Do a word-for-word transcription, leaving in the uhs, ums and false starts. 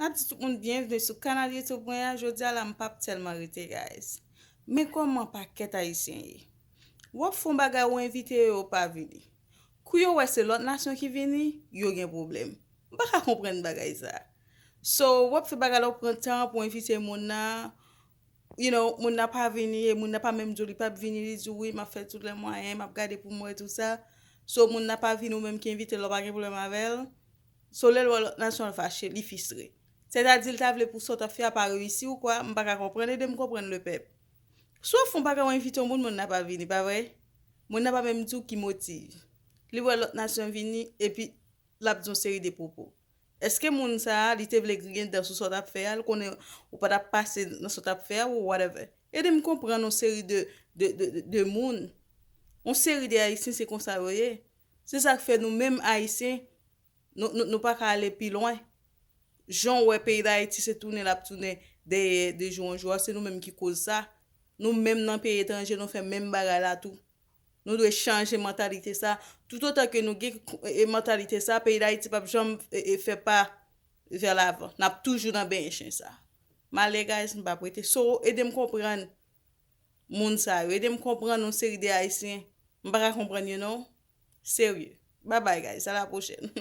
N ap di tout moun byenvni sou kanal YouTube mwen an. Jodi a la, m p ap tèlman rete, guys. Men kòman pakèt Ayisyen ye? W ap fè yon bagay, ou envite yo, yo pa vini. Kou yo wè se lòt nasyon ki vini, yo gen pwoblèm. M pa ka konprann bagay sa. So, w ap fè bagay la, w pran tan pou envite moun nan. You know, moun nan pa vini, e moun nan pa menm di w li p ap vini, li di w, "Wi, m ap fè tout lè mwayen, m ap gade pou m wè tout sa." So, moun nan pa vini, ou menm ki envite l, ou pa gen pwoblèm avè l. So, lè l wè lòt nasyon, l fache, li fistre. Sètadi, l ta vle pou sa w t ap fè a pa reyisi ou kwa? M pa ka konprann, ede m konprann, lepèp. Si w ap fè yon bagay, w envite yon moun, moun nan pa vini, pa vre? Moun nan pa menm di w ki motiv. Li wè lòt nasyon vini, epi l ap di yon seri de pwopo. Èske moun sa a, li te vle griyen dan sou sa w t ap fè a, l konnen ou pa t ap pase nan sa w t ap fè a, ou whatever? Ede m konprann yon seri de, de, de, de, de moun. Yon seri de Ayisyen, se konsa yo ye. Se sa k fè nou menm Ayisyen, nou, nou, nou pa ka ale pi lwen. Jan w wè peyi Dayiti se tounen l ap tounen dèyè de jou an jou a, se nou menm ki koz sa. Nou menm nan peyi etranje, nou fè menm bagay la tou. Nou dwe chanje mantalite sa. Toutotan ke nou gen, e, e, mantalite sa, peyi Dayiti p ap janm, e, e, fè pa vè lavan. N ap toujou nan benyen chen sa. M ale, guys, m p ap rete. So, ede m konprann moun sa yo. Ede m konprann yon seri de Ayisyen. M pa ka konprann yo, non. Serye. Bye bye, guys. A la pwochèn.